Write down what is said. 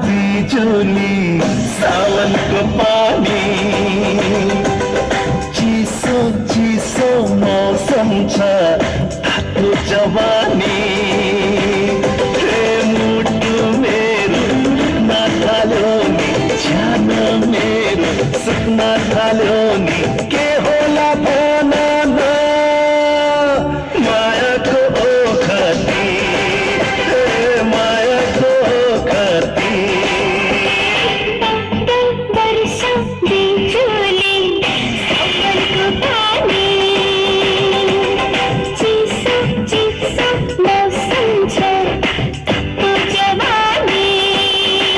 बिजुली सावनको पानी चिसो चिसो मौसम छ तातो जवानी मुटु मेरो सुक्न थाल्यो नि ज्यान मेरो सुक्न थाल्यो